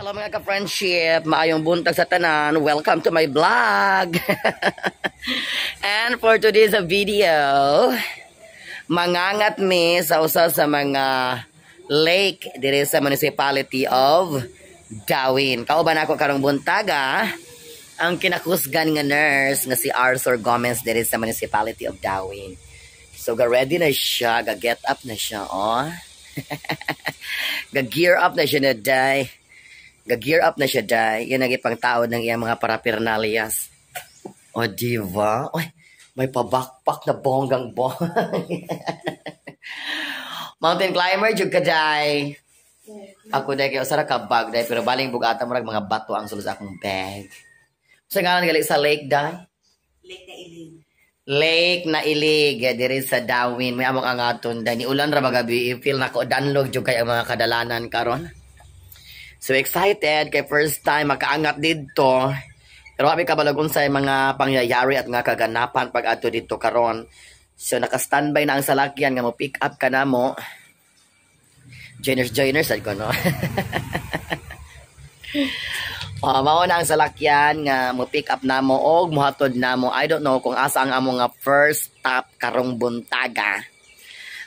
Hello, mga ka-friendship, maayong buntag sa tanan. Welcome to my vlog. And for today's video, mangangat mi sa usa sa mga lake dire sa Municipality of Dauin. Kauban ako karong buntaga ang kinakusgan nga nurse nga si Arthur Gomez dire sa Municipality of Dauin. So ga ready na siya, ga get up na siya, oh. Ga gear up na siya na day. Ga-gear up na siya day. Yan ang ipangtaod ng iyang mga parapernalias. O, di ba? Oy, may pa-backpack na bonggang bong. Mountain climber, jud ka day. Ako day, kaya usara ka bag day, pero baling bugata mo mga bato ang sulod sa akong bag. Sa ngalan gali sa lake day? Lake na Ilig. Lake na Ilig, diri sa Dauin. May among angaton day. Ni ulan ra magabi, feel nako danlog jud kay ang mga kadalanan karon. So excited kay first time makaangat didto. Pero kami kabalag unsay mga pangyayari at nga kaganapan pag adto didto karon. So naka-standby na ang salakyan nga mo pick up ka na mo. Joiners joiners sad ko, no. Mao na ang salakyan nga mo pick up na mo og mohatod na mo. I don't know kung asa ang among nga first stop karong buntaga.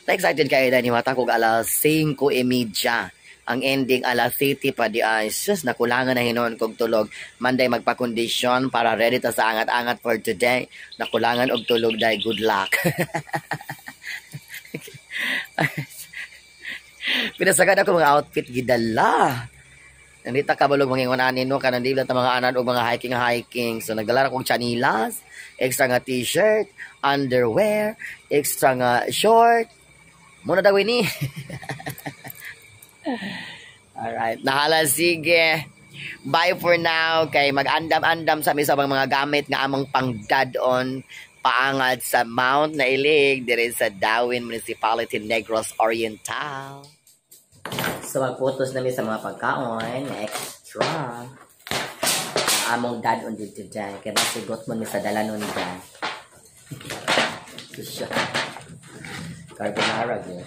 Na excited kayo dahil mata kog alas 5:30. Ang ending alas 7 pa di ay sus, nakulangan na hinon kog tulog. Manday magpakondisyon para ready ta sa angat-angat for today. Nakulangan og tulog dai, good luck. Pinasagad ako mga outfit gidala. Nandita kabalog mangingon ani, no, kanang di ta mga anan og mga hiking hiking. So nagdala ra kog chanilas, extra nga t-shirt, underwear, extra nga short. Muna daw ini. Alright, nahala, sige. Bye for now kay mag-andam-andam sa misa mga gamit nga among pangdad-on paangat sa Mount Nailig dire sa Dauin Municipality, Negros Oriental. So magputos na mi sa mga pagkaon extra. Ang among dad-on dito dyan kay masugot mo ni sa dalanon dyan. So siya. Carbonara gyud.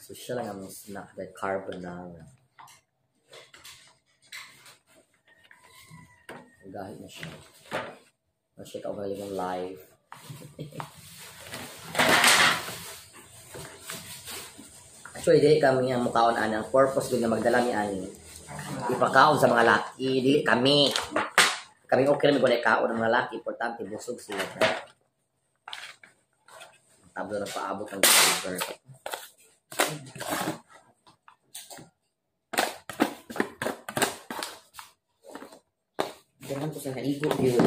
So siya lang ang snack, the carbonara. Gahit na siya. Siya ka ugaling ng live. Actually, dili kami ang mukhaon anang purpose din na magdala ni ani. Ipakaon sa mga laki, dili kami. Kami okay lang wala kaon ng mga laki, importante busog sila. Tablo na paabot ang driver. Ganun ko sa naigo yun.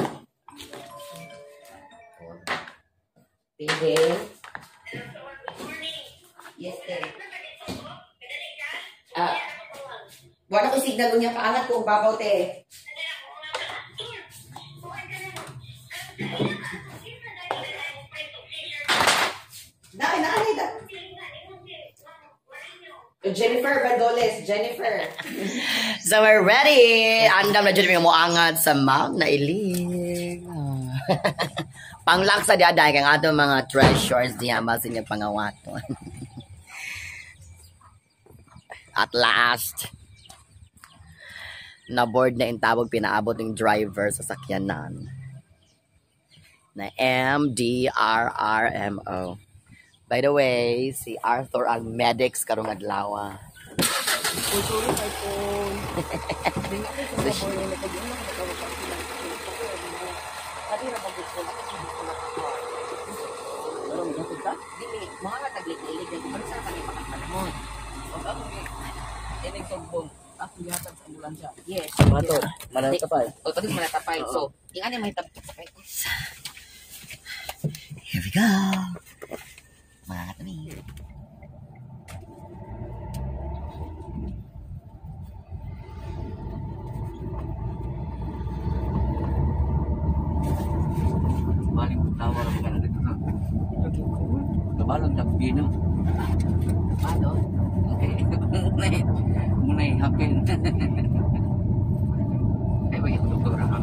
Pwede. Yes, sir. Ah, wala ko signal niya paangat ko babaw te. Na, na, na. Jennifer Bandoles, Jennifer. So we're ready. Andam na dyan mo angat sa Mount Nailig. Panglaksa di aday kang ato mga treasures diya basin niya pangawaton. At last, na board na intawag pinaabot ng driver sa sakyanan na MDRRMO. By the way, si Arthur ang medics karong adlaw. Yes. So, here we go. Mga kami. Baling tawa ra ka na dito sa. Kabalon ta bino. Ano? Okay. Munay munay hapin. Ay wait. Doktor ha.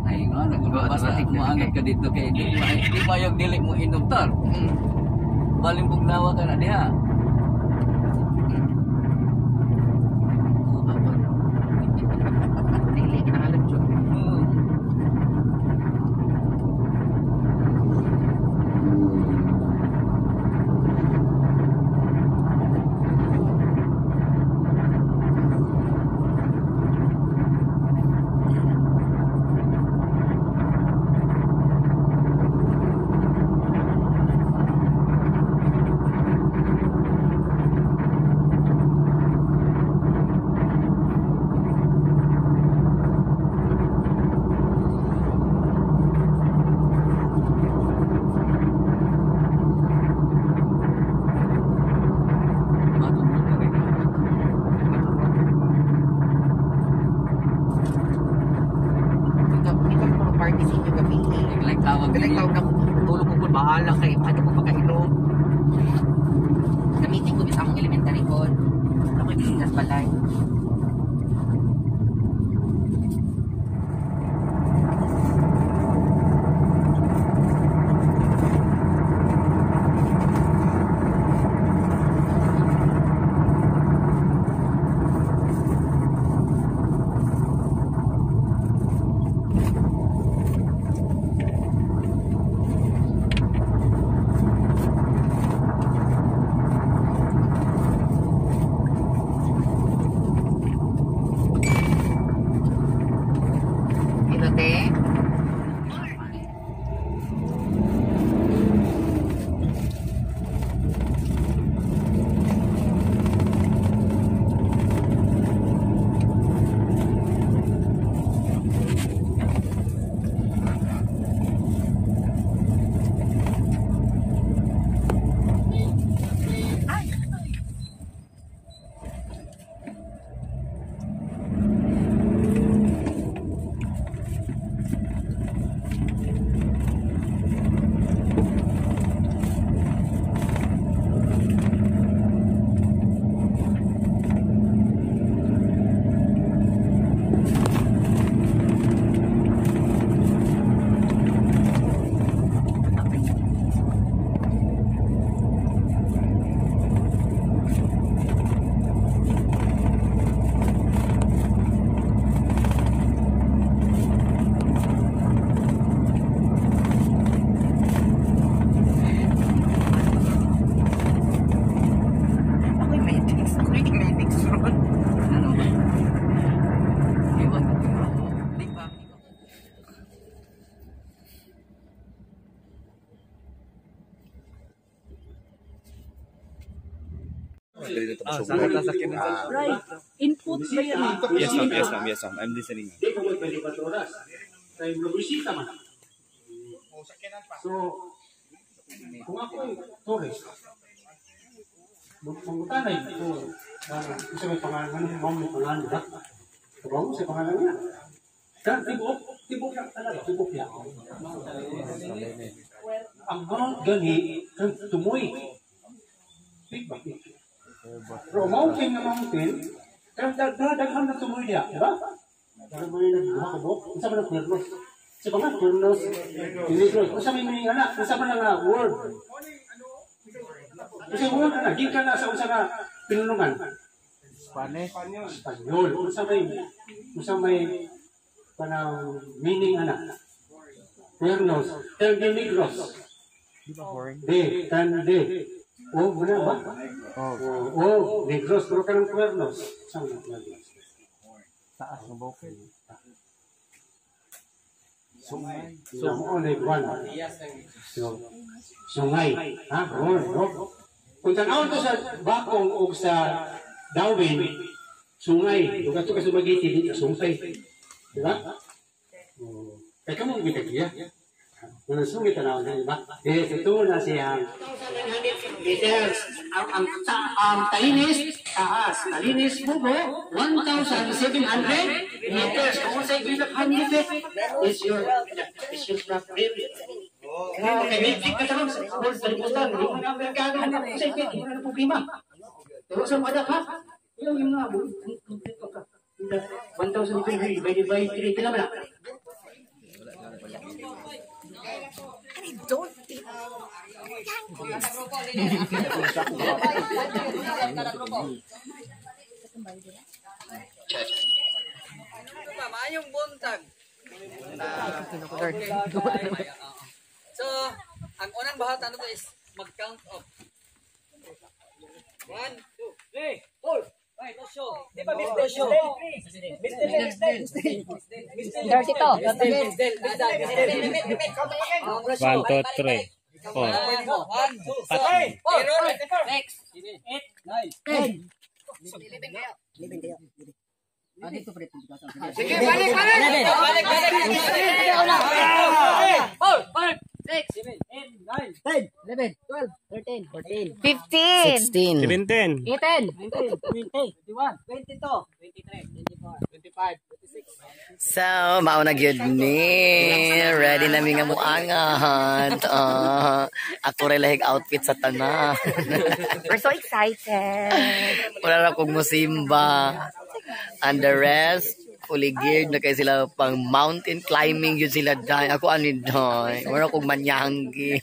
Ay nga, basta maangat ka dito kay di ba yung dili mo inom tar. Baling bugnawa ka na diha. Dili kinahanglan jud. Oo. Matulog na rin. Ito, ito ko party sa inyo gabi. Like tawag Dili din. tawag na tulog ko bahala kay ano ko makainom. Sa meeting ko sa among elementary ko. Ako yung business balay. Dito te. Ako'y medics. Ako'y medics ron. Ano ba? Iwan ko. Di ba? Right. Input ba yan? Yes, ma'am. Yes, ma'am. Yes, ma'am. I'm listening, ma'am. Di ko mo 24 oras. Kay mabisita man. So, kung ako ay tourist, mangutanay ko, isa may pangalan, ano, ma'am may pangalan, di ba? Kabaw sa pangalan niya. Kan, tibok, tibok na talaga, tibok niya. Ang mount gani, kan tumoy. Big ba? Big. Pero mountain na mountain, kan daghan na tumoy niya, di ba? Daghan mo yung nagbuha ka buhok. Unsa man ang cuernos? Sa ba nga, cuernos? Negros. Unsa may meaning ana? Unsa man ang word? Unsa word ana? Gikan na sa unsa ka pinulungan? Spanish. Espanyol. Unsa may kanang meaning ana? Cuernos. El de Negros. De, kan de. O, muna ba? O, o, Negros. Pero kanang cuernos. Saan ang cuernos? Sungay. So, only one. So, sungay. Ha? Horn, no? Kung tanawon to sa Bakong o sa Dawin, sungay. Kung kato ka sumagiti, dito, sungay. Di ba? Oh. Kaya ka mong gitagiya. Kung sungay tanawon na, di ba? Yes, ito na siya. Meters. Ang Talinis, taas. Talinis, Bubo, 1,700 meters. Kung sa 800 is your problem. Okay, may ka tarong sa sa libutan, di mo na Amerikano, sa hindi mo na problema. Pero sa mga ha, yung mga complete ka. 1,300 divided by 3, pila man na? Maayong buntag. Okay. So, ang unang bahatan nato is mag-count up. 1, 2, 3, 4, 5, 6. Di ba, Miss Del? Miss Del, Miss Del. Miss Del. Miss Del, Miss Del. 1, 2, 3, 4. 1, 2, 3, 4, 6, 7, 8, 9, 10. Sige, balik, balik! Balik, balik! 4, 5, 6, 7, 8, 9, 10, 11, 12, 13, 14, 15. 16. 17. 18. 19, 20, 21, 22, 23, 24, 25, 26. So, mao na gyud ni. Ready na mi nga muangat. Ako ray lahig outfit sa tanan. We're so excited. Wala ra kog musimba. And the rest, fully geared na kay sila pang mountain climbing yun sila dai. Ako ani dai. Wala kog manyanggi.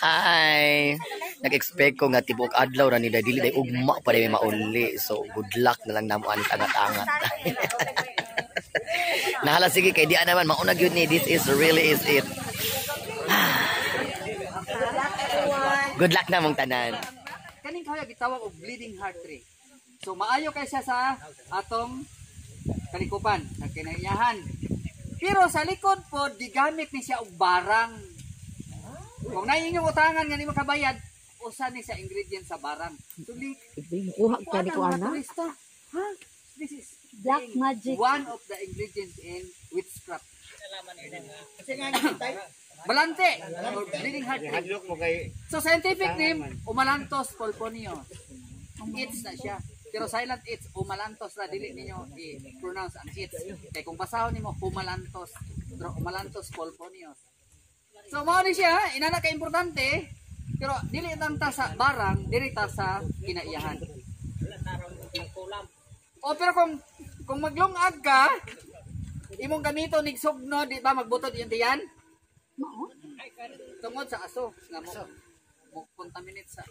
Hi. Nag-expect ko nga tibuok adlaw ra nila dili day ugma pa day mauli. So good luck na lang namo anis angat-angat. Nahala sige kay di naman mauna gyud ni, this is really is it. Good luck na mong tanan. Kaning kahoy gitawag og bleeding heart tree. So maayo kay siya sa atong kalikupan, sa kinaiyahan. Pero sa likod po gigamit ni siya og barang. Kung naay inyong utangan nga ni makabayad, usa ni sa ingredient sa barang. Tuli, Kuha ka ni ko ana. Turista. Ha? This is Black magic. one of the ingredients in witchcraft. Balante or bleeding heart tree. So scientific name, Umalanthus polponio. It's na siya. Pero silent it's, Umalanthus ra, dili ninyo i-pronounce ang it's. Kay kung basahon nimo Humalanthus, pero Umalanthus polponios. So mao ni siya, inana ka importante, pero dili tang ta sa barang, dili ta sa kinaiyahan. O pero kung maglungag ka, imong gamito nig sugno, di ba magbutod yung tiyan? Tungod sa aso nga mo contaminate sa.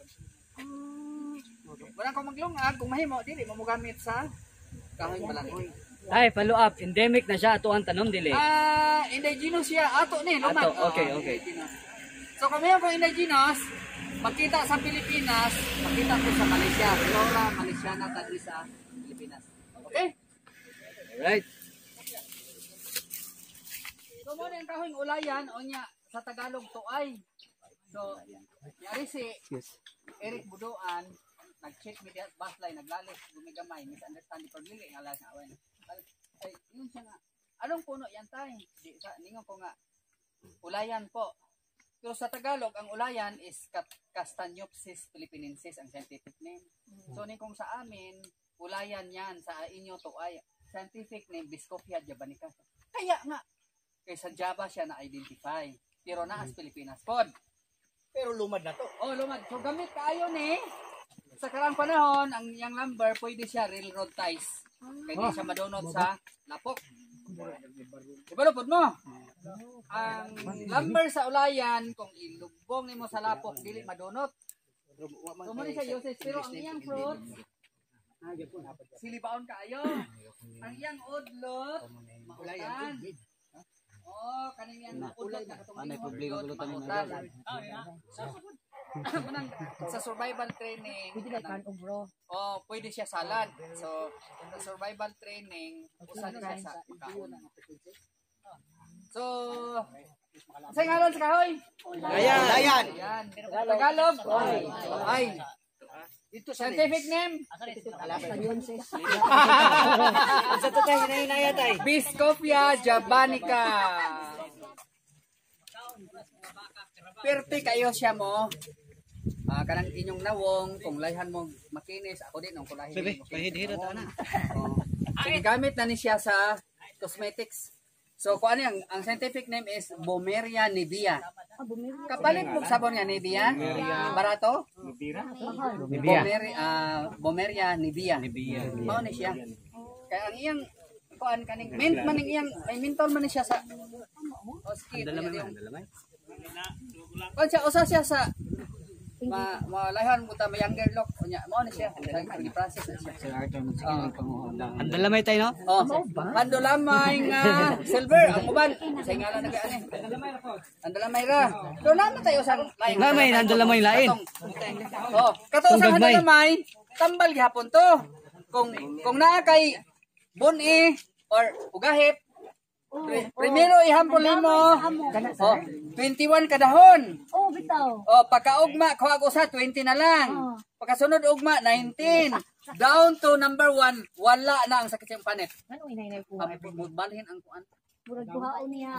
Wala kung maglungag, kung mahimo dili mo mogamit sa kahoy balangoy. Ay, follow up. Endemic na siya. Ato ang tanom, dili. Indigenous siya. Ato ni, lumad. Ato, okay, okay. Indigenous. So kung mayroon kong indigenous, makita sa Pilipinas, makita ko sa Malaysia. Flora Malaysiana tadri sa Pilipinas. Okay? Alright. So mo ang kahoy ulayan, o niya, sa Tagalog tuay. So, yari si Eric Buduan, nag-check mi diha sa bus line, naglalis, gumigamay, misunderstanding pag lili, nga sa awan. Ay, yun siya nga. Anong puno yan tay? Di, sa, ningon ko nga, ulayan po. Pero sa Tagalog, ang ulayan is Castaniopsis philippinensis, ang scientific name. So, ning kung sa amin, ulayan yan, sa inyo tuay. Scientific name, Biscopia javanica. Kaya nga, kay sa Java siya na-identify. Pero naas Pilipinas pod. Pero lumad na to. Oh, lumad. So gamit kaayo ni sa karang panahon, ang iyang lumber pwede siya railroad ties. Kaya di siya madunot sa lapok. Diba pod mo? Ang lumber sa ulayan, kung ilubong nimo sa lapok, dili madunot. So mo ni siya usage. Pero ang iyang fruits, silibaon kaayo. Ang iyang udlot, mautan. Oh, kaning iyang udlot na katong imong udlot, mautan. Manang sa survival training, oh, pwede siya salad. So, sa survival training, usa ni siya sa makaon. So, sa ngalan sa kahoy? Ayan. Ayan. Tagalog? Ay. Dito scientific name? Sa to tayo, hinahinaya tayo. Biscopia javanica. Perte kayo siya mo. Kanang inyong nawong, kung layhan mo makinis, ako din, kung lahin mo makinis. Na. Oh. So, gigamit na ni siya sa cosmetics. So, kung ano yung, ang scientific name is Boehmeria nivea. Kapalit mo sabon nga Nivea? Barato? Boehmeria nivea. Mao ni siya. Kaya ang iyang kuan kaning mint man ang iyang may menthol man ni siya sa oskit. Kuan siya, usa siya sa ma malahan mo ta mayangger look unya mao ni siya. Gi-process na siya. Sir Arthur, sige ang dalamay tayo, no? Oh, pandulamay nga silver ang uban sa ngalan na kay ani. Pandulamay ra. Pero naman tayo sa lain. Namay, nandulamay lain. Oh, kato sa Gagmay. handulamay, tambal gihapon to. Kung naa kay buni or ugahip, primero ihampol nimo. Oh, 21 kadahon. Oh, bitaw. Oh, pagkaugma kuha ko sa 20 na lang. Pagkasunod ugma 19. Down to number 1, wala na ang sakit sa panit. Ano inay ko? Balhin ang kuan. Murag kuhaon niya.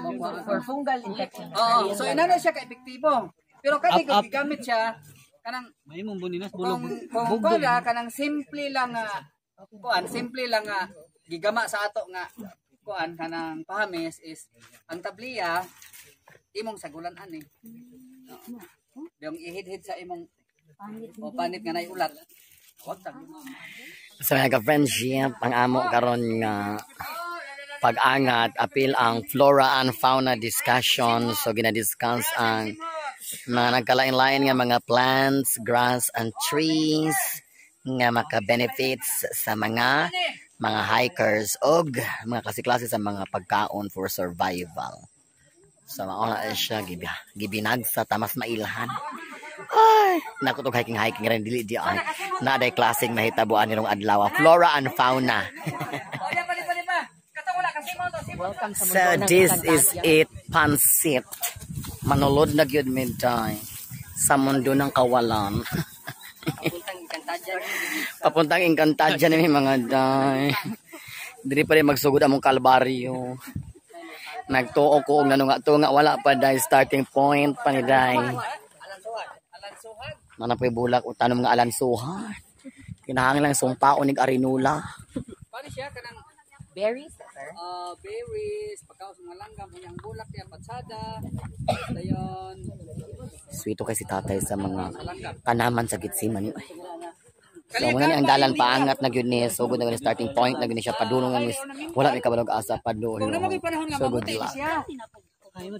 For fungal infection. Oo, so inano siya ka epektibo. Pero kani kung gigamit siya kanang May mong buninas bulog. kung kuan kanang simple lang nga kuan, simple lang nga gigama sa ato nga kuan kanang pahamis is ang tabliya imong sagulan ani. Oo. Yung ihidhid sa imong o panit nga nay ulat. Wag tag. So mga ka-friendship, ang amo karon nga pag-angat, apil ang flora and fauna discussion. So gina-discuss ang mga nagkalain-lain nga mga plants, grass and trees nga maka-benefits sa mga hikers og mga klase-klase sa mga pagkaon for survival. So mao na siya gibinagsa tamas mailhan. Ay, naku tog hiking hiking rin dili di ay. Naa day klaseng nahitabuan nirong adlaw, flora and fauna. O yan pali pali pa. Katong wala kasi mo to. Welcome sa So mundo ng this is Encantadia. it, pansit. Manulod na gyud midday sa mundo ng kawalan. Papuntang Encantadia. Papuntang Encantadia ni mga day. Diri pa rin magsugod among kalbaryo. Nagtuo ko og nga to nga wala pa day, starting point pa ni day. Mana po'y bulak o tanom nga alansuhan. Kinahanglan lang sumpaon nig arinula. Paano siya kanang Berries, sir. Berries, pagkaos mga langgam, unya ang bulak niya, patsada, dayon, Sweeto kay si tatay sa mga tanaman sa Gitsimani. Ay. So muna ni ang dalan paangat na gyud ni, sugod na gyud ni starting point na gyud ni siya, padulong na ni, wala mi kabalog asa padulong. Kung naman panahon nga So good mabuti luck. siya.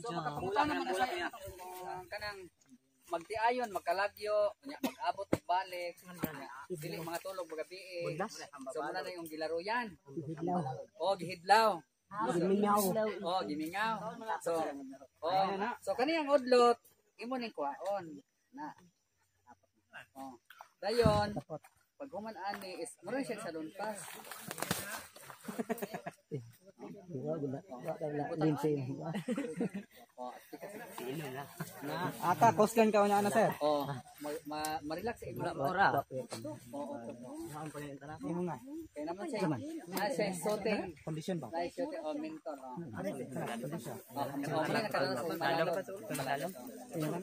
So makapangutan naman na siya. Kanang magtiayon, magkalagyo, unya mag-abot og balik, unya dili mga tulog gabi. So muna na yung gilaruyan. Oh, gihidlaw. Oh, gimingaw. So, oh, so kani ang udlot, imo ning kuhaon. Na. Oh. Dayon, pag human ani is mura siya sa lunpas. Oh, Ata, coastline ka na sir. oh, ma-relax imo. Ora. Oo. Imo nga. Kaya naman siya, ah, siya shooting. Condition ba? Nice shooting, oh, mentor. Oh. Oh, wala na karon sa Malalom.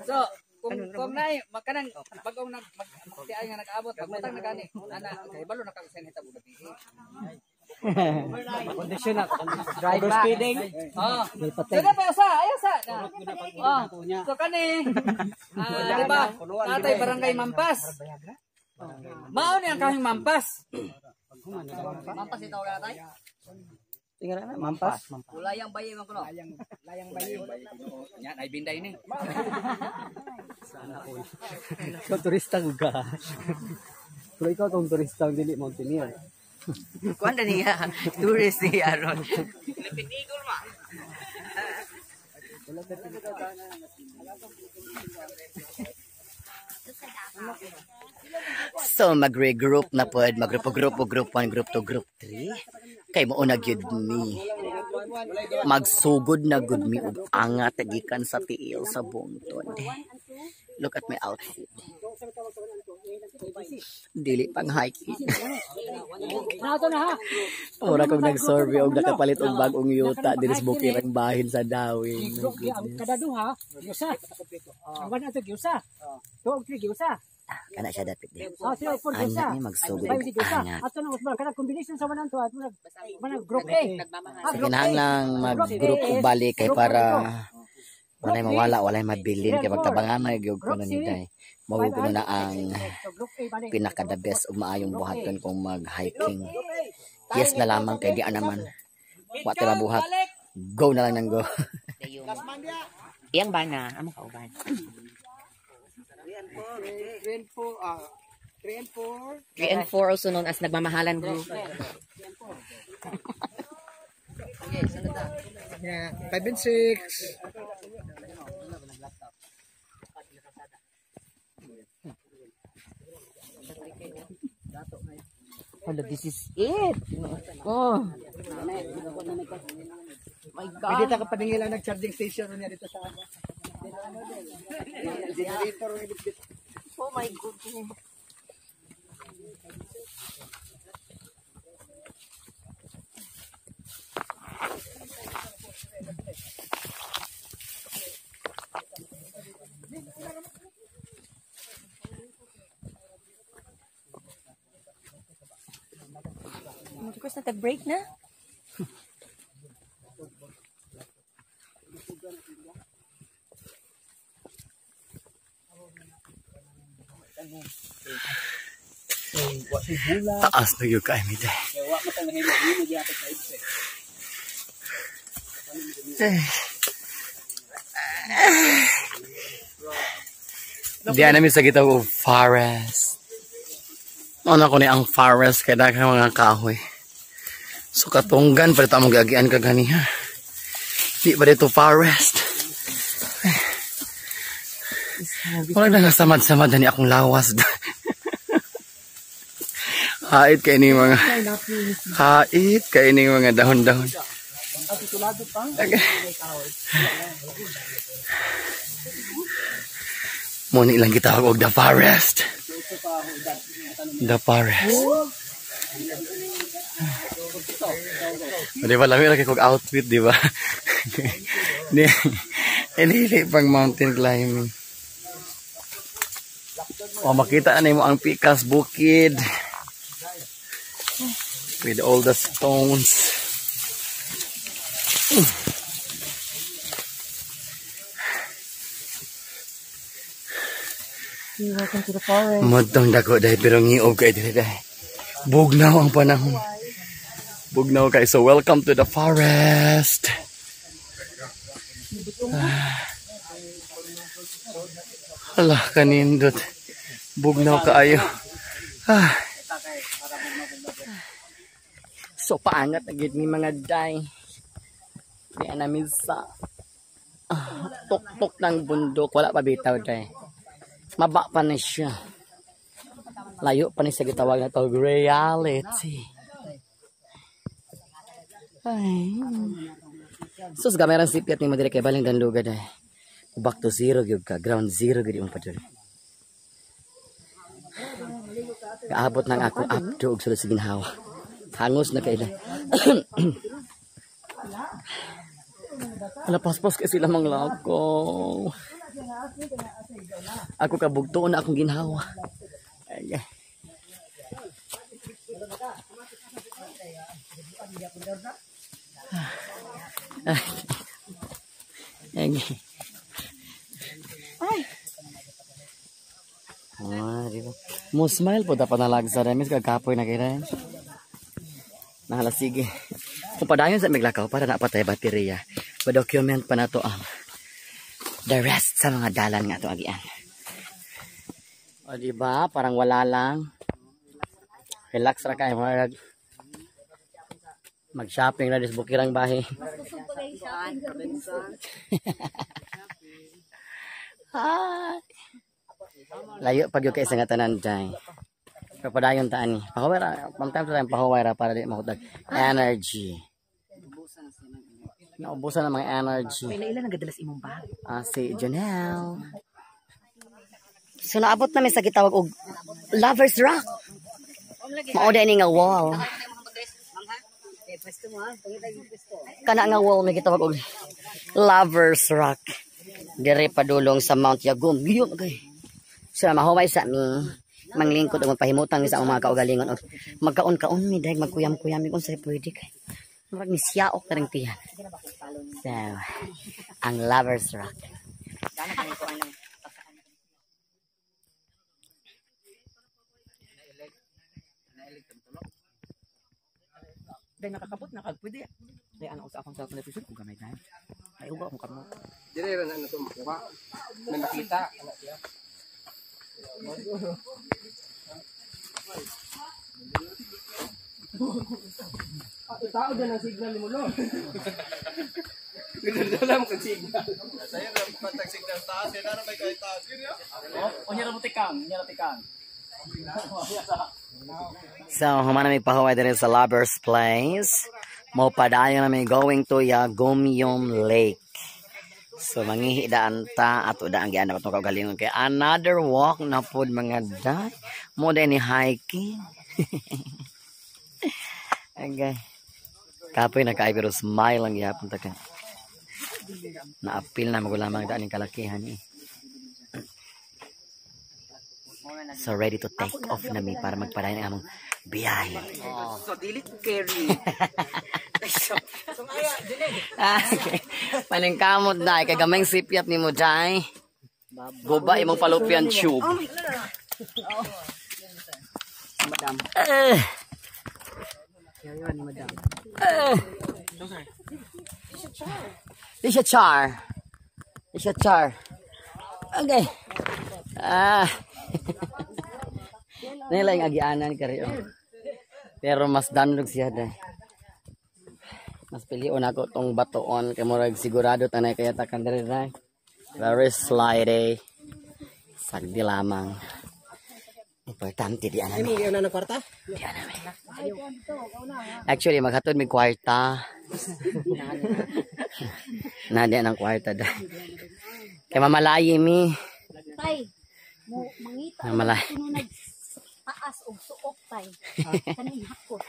So, kung nay makanang bagong nag magtiay nga nag-abot, pagbutang na gani. Ana, kay balo na kag sa hitabo gabi. Condition na. Overspeeding. Oh. So na pa usa, ayo sa. Na. Oh. So kani, ah, di ba? Natay barangay Mampas. Mao ni ang kahing Mampas. Mampas ito wala tayo. Tingnan na, mampas. Ulayang bayi man kuno. Yan ay binday ni. Ikaw turista ka. Pero ikaw tong turista ang dili mountaineer. Kuan na niya, tourist niya ron. So magre-group na pod, magrupo-grupo, group 1, group 2, group 3. Kay mao na gyud ni. Magsugod na gud mi og angat gikan sa tiil sa bungtod. Look at my outfit. Dili pang hiking. Mura kong nag-survey og nakapalit og bag-ong yuta diri sa bukirang bahin sa Dawin. My goodness. Kada duha, giusa. Ang one ato giusa. Two og three giusa. Kana siya dapit di. Ah, three og four giusa. Angat ni magsugod Five og giusa. angat. Ato nang usbang kada combination sa one and two ato na manag group A. Ah, Sa group A. kinahanglang mag-group og balik kay para Walay mawala, walay mabilin kay pagtabangan na gyud kuno ni day. Mao kuno na ang pinaka the best ug maayong buhaton kung mag-hiking. Yes na lamang kay di naman. Wa tay mabuhat. Go na lang nang go. Iyang bana, amo kauban. 3 and 4, 3 and 4. 3 and 4, also known as nagmamahalan group. Yeah, 5 and 6. Hello, this is it. Oh. My God. Pwede ta ka paningilan ng charging station niya dito sa ano. Generator ni bitbit. Oh my goodness. Of course, nag-break na. Taas na gyud kay mi day. Diyan namin sa gitawag og forest. Ano ko ni ang forest kay daghang mga kahoy. So katunggan pa ta mong giagian ka ganiha. Di ba dito forest? Wala na samad-samad ni akong lawas. Hait kay ni mga hait kay ni mga dahon-dahon. Okay. Muna ilang gitawag og the forest. The forest. Di ba lami lagi kog outfit, di ba? Di ilili pang mountain climbing. O makita na nimo ang Pikas Bukid with all the stones. Welcome to the forest. Mudtong dako dahil pero ngiob kay diri dahil. Bugnaw ang panahon. Bugnaw kay, so welcome to the forest. Hala kanindot. Bugnaw kaayo. So paangat na gid mi mga day. Di namin sa tuktok ng bundok, wala pa bitaw day. Maba pa na siya. Layo pa ni sa gitawag na to reality. Ay. Sus gamay ra sipyat ni mo dire kay baling danluga day. Back to zero gyud ka, ground zero gyud imong padul. Kaabot nang akong abdo og sulod sa ginhawa. Hangos na kaila. Ala paspas kay sila manglakaw. Ako kabugtuon na akong ginhawa. Ay. Ay. Ay. Ah, di ba? Mo smile po dapat nalagsa rin. Mis kagapoy na kayo. Nahala, sige. Kung padayon sa miglakaw para na patay baterya. Pa-document pa na to ang the rest sa mga dalan nga to agian. O di ba? Parang wala lang. Relax ra kayo mga mag-shopping ra dis bukirang bahay. Hi. Layo pag yung kaysa nga tanan day. Pero padayon ta ani. Pahuway ra, from time to time pahuway ra para di mahutag energy. Naubusan ng mga energy. Pila ila nagadalas imong bag. Si Janelle. So naabot namin sa gitawag og Lovers Rock. Mao ni nga wall. Kana nga wall may gitawag og Lovers Rock. Dire padulong sa Mount Yagum. Yun kay. So mahuway sa mi manglingkod og magpahimutang sa among mga kaugalingon og magkaon-kaon mi dahil magkuyam-kuyam mi unsay pwede kay. Murag ni siyaok karang tiyan. So, Ang Lovers Rock. Dahil nakakabot na kag pwede. Dahil ano sa akong cellphone episode kung gamay tayo. Ay uga akong kamot. Dire ra na na to makuha. May makita. Tao din ang signal ni mo lo. Ganda mo kag signal. Sayo ra pantag signal taas, sila ra may kay taas. O niya ra tikang, niya ra tikang. So, humana mi pahuway diri sa Lovers Place. Mo padayon na mi going to Yagumyum Lake. So, mangihidaan ta ato daan gianap atong kaugalingon kay another walk na pod mga day. Mo day ni hiking. Okay. Kapoy na kaay pero smile lang gihapon ta ka. Naapil na magulamang daan ning kalakihan eh. So ready to take off na mi para magpadayon ang among biyahe. So dili ko carry. Okay. Paningkamot na kay gamay sipyat nimo jay. Guba imong fallopian tube. Madam. Madam. Isha char. Isha char. Okay. Ah. Nila yung agianan kari oh. Pero mas danlog siya dai. Mas pilion ako tong batoon kay murag sigurado tanay kaya takan diri dai. Very slidey. Sagdi lamang. Importante di ana mi. Una na kwarta? Di ana mi. Actually maghatod mi kwarta. Na di ang kwarta dai. Kay mamalayi mi. Tay, mo mangita Mamalay. kuno nag taas og suok tay. Kaning hakot.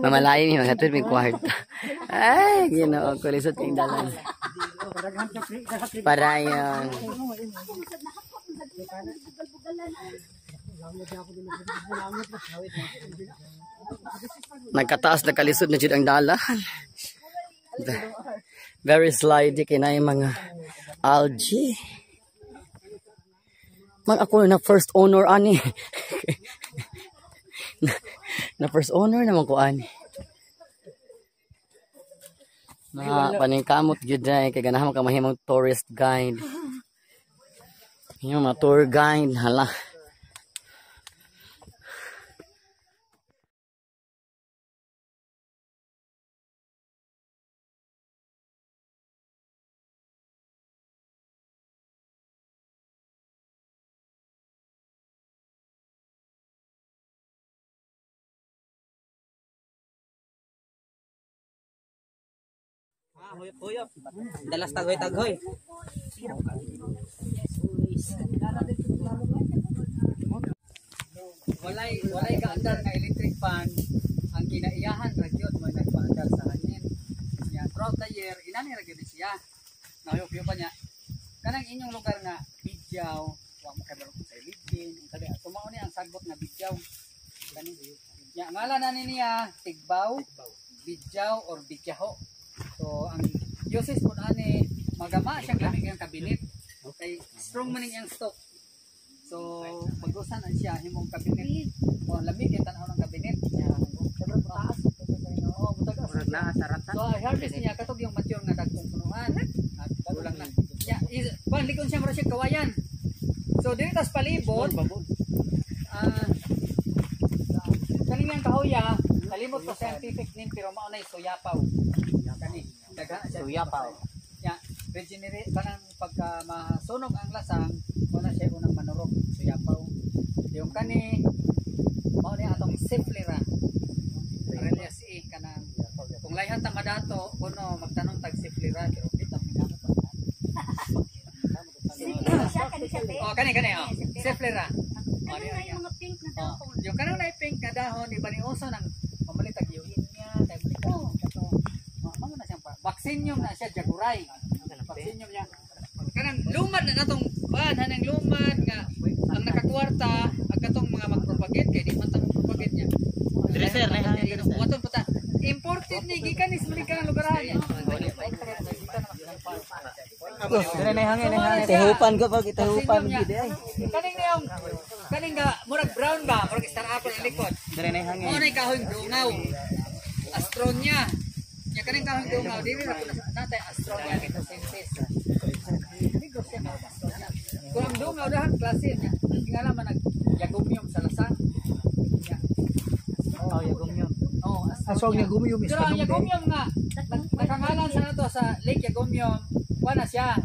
Mamalayi mi maghatod mi kwarta. Ay, Ginoo ko lisod king dalan. Parayon. Nagkataas na kalisod na jud ang dalan. Very slidey kay na yung mga algae. Mag ako na first owner ani. Na first owner naman ko ani. Na paningkamot gyud ay kay ganahan ka mahimong tourist guide. Yung mga tour guide hala. Huyop. Dalas taghoy-taghoy. Walay kaandar nga electric fan ang kinaiyahan ra gyud mo nagpaandar sa hangin. Ya, throughout the year inani ra gyud siya. Nahuyop pa niya. Kanang inyong lugar nga bidyaw, wa mo kabalo sa iligin, kadi so mao ni ang sagbot nga bidyaw. Kani. Ya, ngalan na ni niya tigbaw, bidyaw or bidyaho. So ang uses po ani magama siyang lamig ang kabinet. Okay, strong man ning iyang stock. So pag-usan ang siya himong kabinet. O lamig yung tan-aw ng kabinet. Sobrang taas. Oo, mutagas. So harvest niya katog yung mature nga dagkong punuan. At kulang na. Ya, kuan likon siya mura siya kawayan. So dili tas palibot. Kaningang kahoya, kalimot ko scientific name pero mao nay suyapaw. Kani, daghan siya. Suyapaw. Ya, regenerate kanang pagka masunog ang lasang, mao na siya unang manurog, suyapaw. Yung kani mao ni atong siflera. Araliaceae kanang kung layhan ta madato kuno magtanong tag siflera pero kita minamo pa. Siya kani siya te. Oh, kani kani oh. Siflera. Oh, Ano na yung mga pink na dahon? Yung kanang na pink na dahon, iba ni uso nang mamalit tag yuhin niya, kay balik kato. Oh, mao na siyang vaccinium na siya jaguray. Vaccinium niya. Kanang lumad na natong kuan hanang lumad nga ang nakakwarta ang katong mga magpropagate kay di man ta magpropagate niya. Dresser, Waton pa ta. Imported ni gikan is man kanang lugar niya. Itahupan ko pag itahupan gid ay. Kaning na yung kaning ga murag brown ba, murag star apple ang likod. Dire na hangin. Mo na kahoy dungaw. Astronia. Nya kaning kahoy dungaw dili ra kuno natay Astronia photosynthesis. Negros siya nga Astronia. Kung ang dungaw dahan klase niya. Tingala man nag yagumium sa lasang. Nya. Oh, yagumyum. Oh, Aso ang yagumyum is Pero ang padung. Yagumium nga nakangalan sa nato sa Lake Yagumium, kuha na siya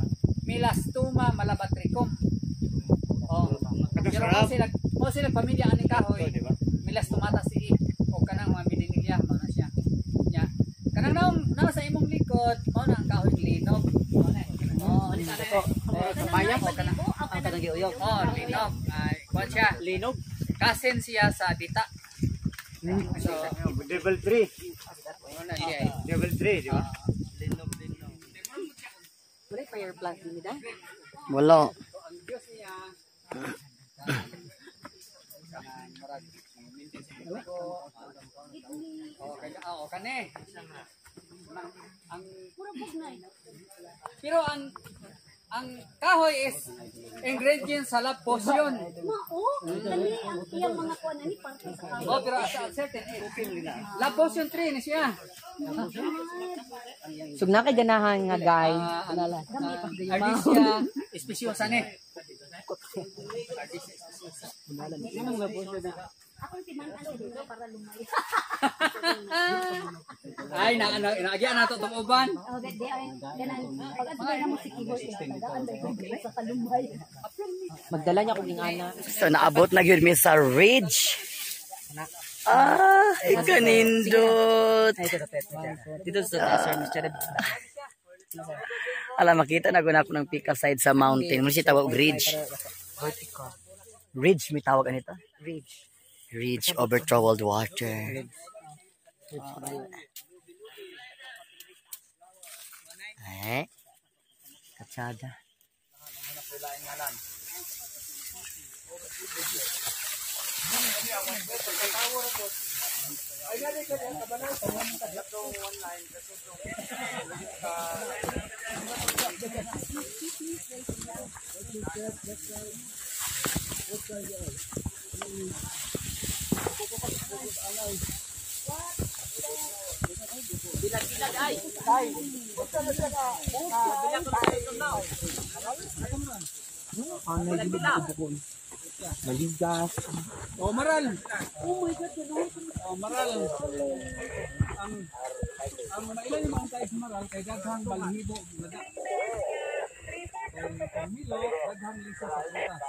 Melastoma malabatricum. Oh. Pero mo sila pamilya ani kahoy. Melastomata si o kanang mga Medinilla mo na siya. Nya. Kanang naong naa sa imong likod, mao na ang kahoy linog. Mao na. Oh, ani sana. Papaya O kanang ang kanang giuyog. oh, linog. Ay, kuha siya. Linog. Cousin siya sa dita. So, Level 3. mao na siya. Eh. Level 3, di ba? Wala fire plant din da. Wala. Ang Diyos niya oh, kaya oh, kane. Ang pero ang kahoy is ingredient sa love potion. Mao, kani ang iyang mga kuan ani parte sa kahoy. Oh, pero sa certain age. Love potion 3 ni siya. Sug na kay ganahan nga guide. Ardisia espesyosa ni. Akong timan-an sa dito para lumay. Ay, na na inaagyan nato tong uban. Oh, di ay ganan. Pag adto na mo si keyboard tagaan dahil sa kalumay. Magdala niya kung ingana. So naabot na gyud mi sa ridge. Ah, kanindot. Dito sa taas, sir, Mr. Ala makita na gud ako ng pika side sa mountain. Mo siya tawag og ridge. Vertical. Ridge mi tawag anita? Ridge. Ridge over troubled water. Eh. Katsada. Maligas. Oh, maral. Oh my God, oh, maral. Ang mailan yung mga tayo sa maral kay daghang balhibo lada. Kay Milo, daghang lisa sa prutas.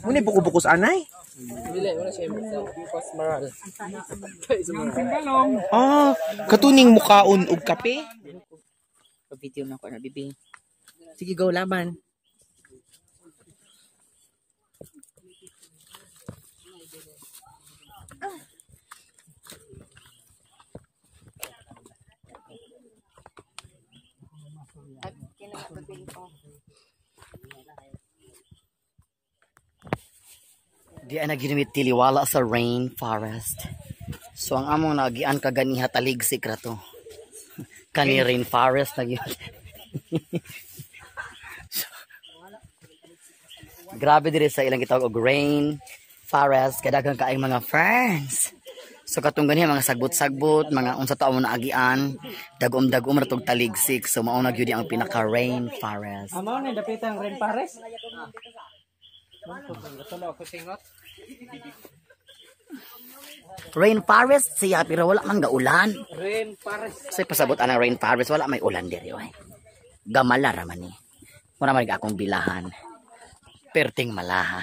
Muna buko-buko sa anay? Dili, wala siya because maral. Yung singgalong, Ah, katuning mukaon og kape. Video na ko na bibi. Sige, go laban. Di ay naginimit tiliwala sa rainforest. So ang among nagian kaganiha taligsik ra to. Kani rainforest na gyud. So, grabe diri sa ilang gitawag og rain forest kay daghan kaayong mga ferns. So katong ganiha mga sagbot-sagbot, mga unsa tawo mo naagian, dagom-dagom ra tog taligsik. So mao na gyud ang pinaka rainforest. Amo na dapitan rin pares. Rainforest siya pero wala man gaulan. Rin pares. Kasi pasabot ang rainforest, wala may ulan diri oy. Gamala ra man ni. Mura man akong bilahan. Perting malaha.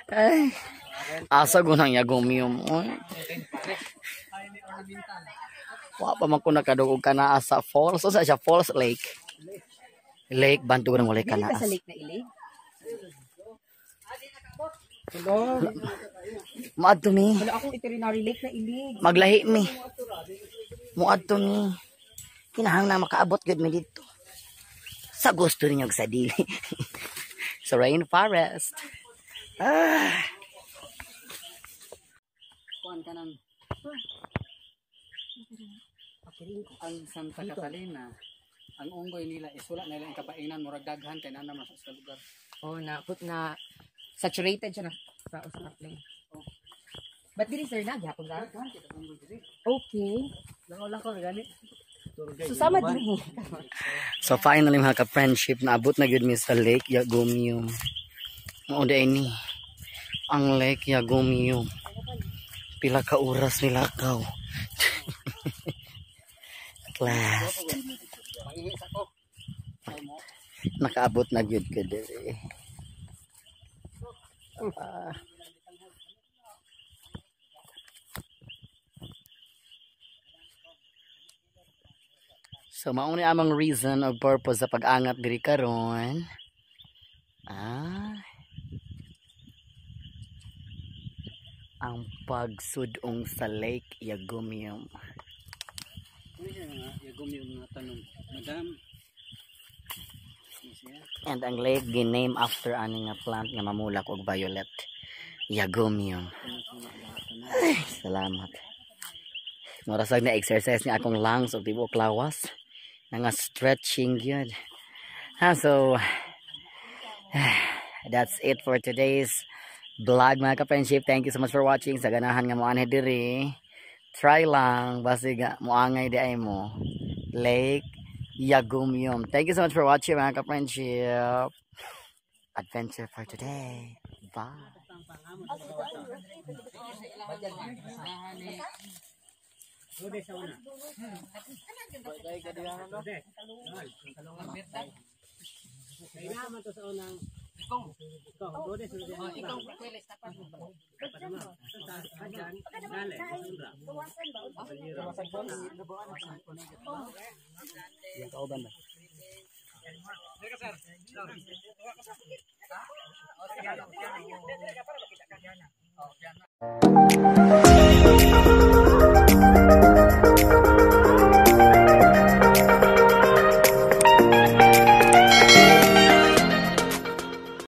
Ay. Asa gunang yagumium oy. Wa pa man ko nakadugog kanaa sa falls. So, sa siya falls lake. Lake banto nang walay Dili ka kanaas. sa lake na ilig? Maadto mi. Wala akong veterinary lake na ilig. Maglahi mi. Muadto mi. Kinahanglan makaabot gyud mi didto. Sa gusto ninyo sa dili. Sa rainforest. Ah. Kuan ka ng ang Santa Catalina, ang unggoy nila is wala nila ang kabainan, murag daghan kay nana mas sa lugar. Oh, na put na saturated siya na sa usa ka plane. Oh. But diri sir na gihapon ka? Daghan kay unggoy diri. Okay. Wala ko gani. So sama diri. So finally mga ka-friendship, naabot na gyud mi sa Lake Yagumyum. Mao day ni ang Lake Yagumyum. Pila ka oras nilakaw. At last, Pangihi sa ko. nakaabot na gyud ko diri. Ah. So mao ni among reason or purpose sa pag-angat diri karon. Ah. Ang pagsudong sa Lake Yagumyum. Ano siya nga yagom yung mga tanong. Madam. Ano siya? And ang lake giname after ani nga plant nga mamulak og violet. Yagumyum. Ay, salamat. Murasag na exercise ni akong lungs ug tibuok lawas. Nga stretching gyud. Ha, so that's it for today's vlog mga ka-friendship. Thank you so much for watching. Sa ganahan nga mo anhi diri, try lang basig moangay di ay mo. Lake Yagumyum. Thank you so much for watching mga ka-friendship. Adventure for today. Bye. Kailangan to sa unang Ikaw, gode sa unang. Ikaw pwede sa pa. Yung kauban ba?